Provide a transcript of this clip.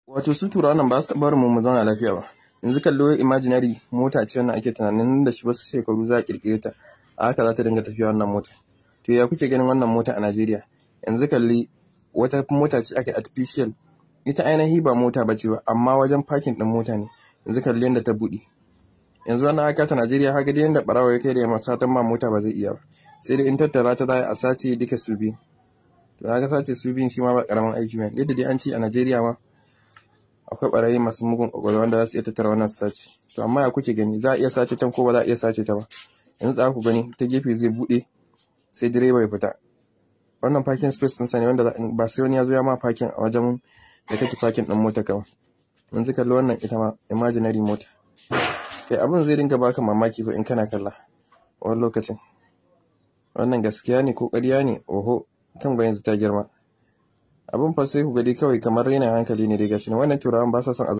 Wato su Turawan nan ba su taɓa barin mu mu zauna lafiya ba. Yanzu kallo, imaginary mota ce wannan, ake tunanin nan da shi wasu shekaru za a ƙirƙire ta. A haka za ta dinga tafiya wannan mota. To, ya kuke ganin wannan mota a Najeriya? Yanzu kalli, wata mota ce aka yi artificial. Ita ainihi ba mota ba ce ba, amma wajen parking ɗin mota ne. Yanzu kalli yadda ta buɗe. Yanzu wannan aka ta Najeriya, haka dai yanda ɓarawo ya kai da ya satan ma mota ba zai iya ba. Sai dai in tattara ta za a sace duka su biyu. To, haka sace su biyun shi ma ba ƙaramin aiki ba. Yadda dai an ce a Najeriya ma akwai ɓarayi masu mugun ƙwaƙwalwa wanda za su iya tattara wannan su sace. To, amma ya kuke gani, za a iya sace ta ko ba za a iya sace ta ba? Yanzu za ku gani, ta gefe zai buɗe, sai direba ya fita. Wannan parking space ɗinsa ne wanda ba sai wani ya zo ya ma parking a wajen da kake parking ɗin motar ka ba. Yanzu kalli wannan, ita ma imaginary mota. Kai, abin zai dinga baka mamaki fa in kana kalla wani lokacin. Wannan gaskiya ne ko ƙarya ne? Oho, kan ba yanzu ta girma. Abin fa sai ku gani kawai kamar rainin hankali ne dai gashi nan. Wannan Turawan ba sa son a